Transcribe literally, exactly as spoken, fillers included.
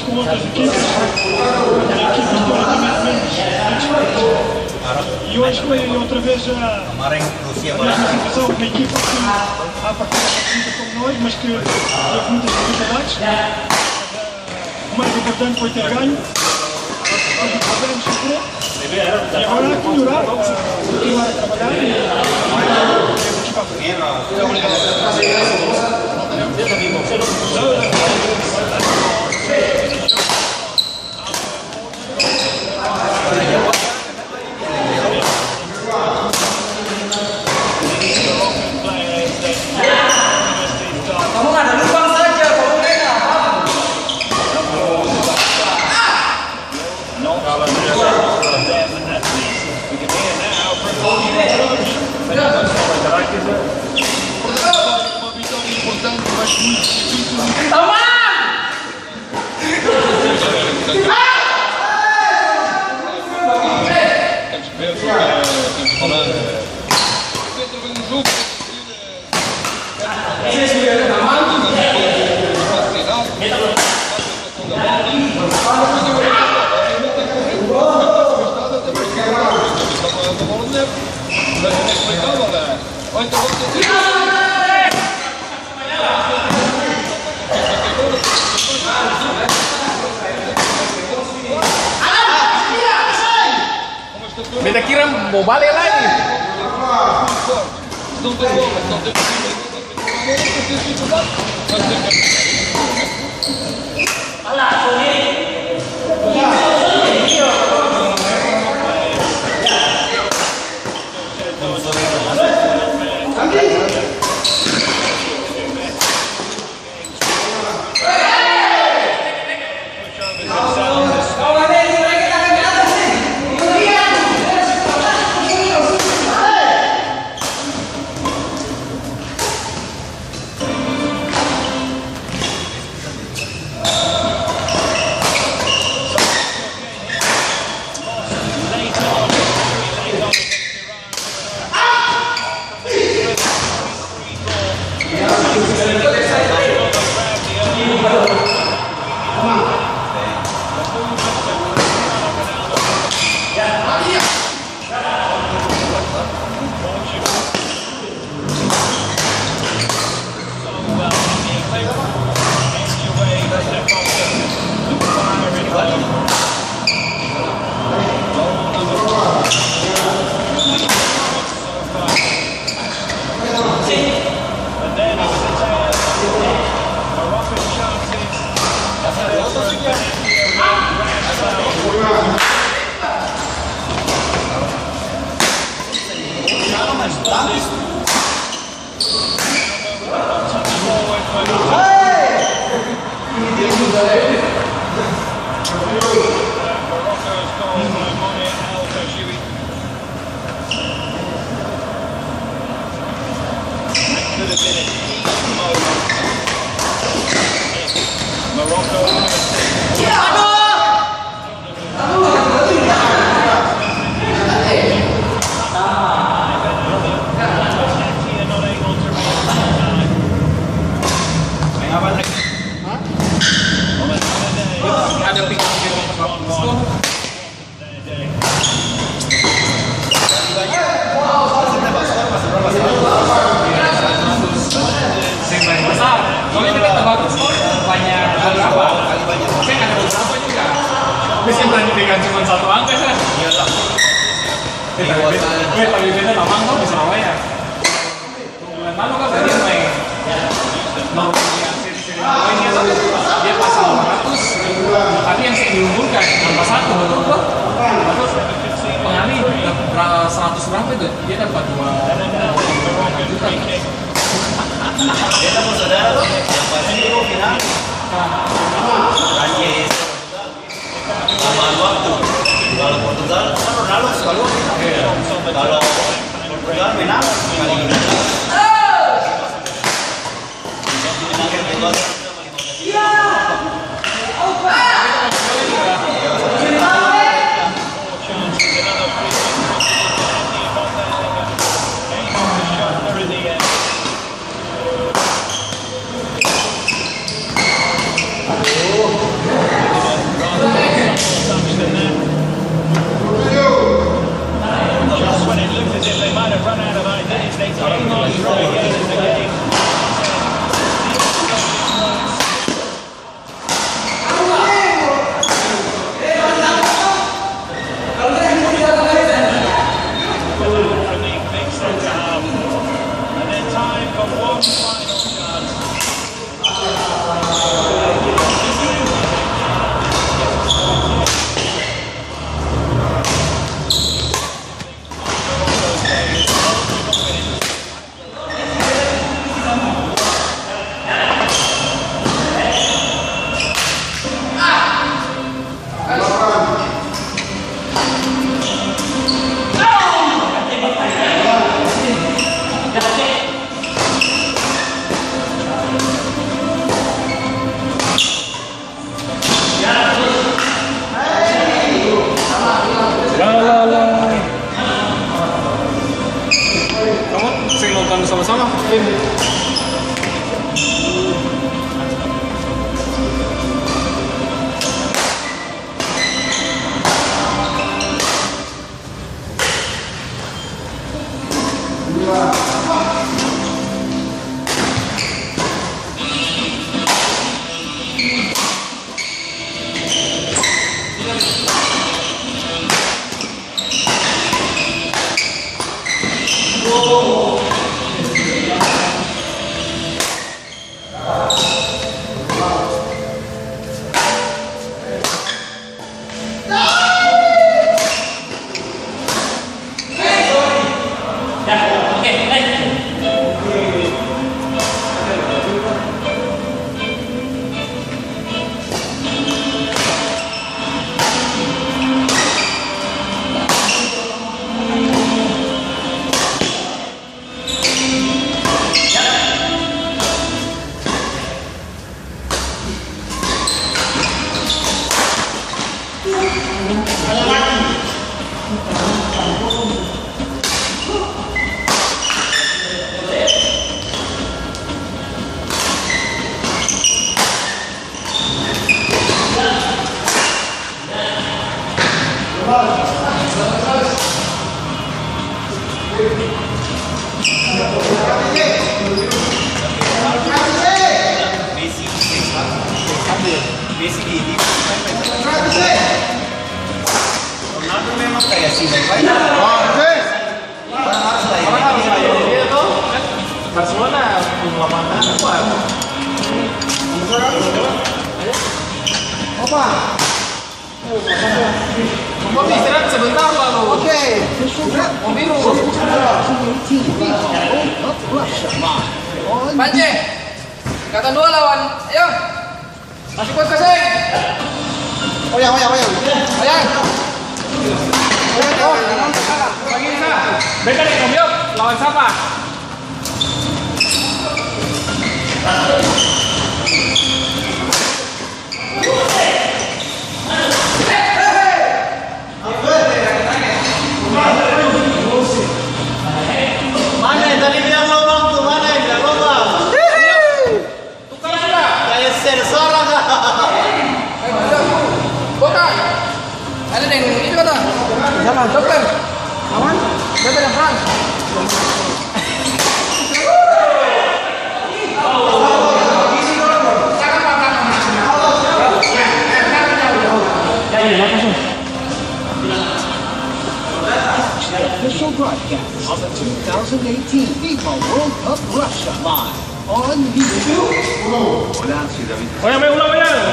Com outras equipas, equipas teoricamente menos, menos fortes. E eu acho que foi outra vez a, a mesma situação, uma equipa que à partida não conta como nós, mas que teve muitas dificuldades. O mais importante foi ter ganho. Mas o problema ficou. E agora é melhorar, continuar a trabalhar e, e continuar. Beta kira mo bale lai. Ada pikir. Seng banyak basar. Soalnya kan kata bagus kok, banyak berapa? Seng ada beberapa juga. Tapi seng berani pegang cuma satu angka sih. Iyalah. Eh, tapi beta, eh, tapi beta lamang kok di Surabaya. Bulan lalu kan dia main. Nah, dia, dia pasang lima ratus, tapi yang seng diunggulkan, tambah satu, betul, betul. Terus pengali, berapa, seratus berapa itu? Dia dapat dua, dua juta. Dia dapat saudara, yang pasti itu final. Nah. Prancis. Tambahan waktu. Kalau Portugal, kan Ronaldo suka luar. Iya. Kalau Portugal menang, kali ini. Nonton sama-sama film. Ronaldo memang kaya si Barcelona pung lapangan kuat. Apa? Kopi istirahat sebentar lalu. Oke. Kopi dulu. Pance. Kata dua lawan. Ayo. Masih kuat kasih. Oyang, oyang, oyang. Oyang. Oyang, oh. Beta nih, Om Yop. Lawan siapa? Mana yang tadi bilang lobang tuh? Mana yang bilang lobang? Tukar sudah. Kaya sensor lah. Bukan. Ada yang itu kata. Siapa? Dokter. Lawan? Dokter yang perang. Official broadcast of the two thousand eighteen FIFA World Cup Russia, live on YouTube. Hola, soy David. Oye, me ulang, oye.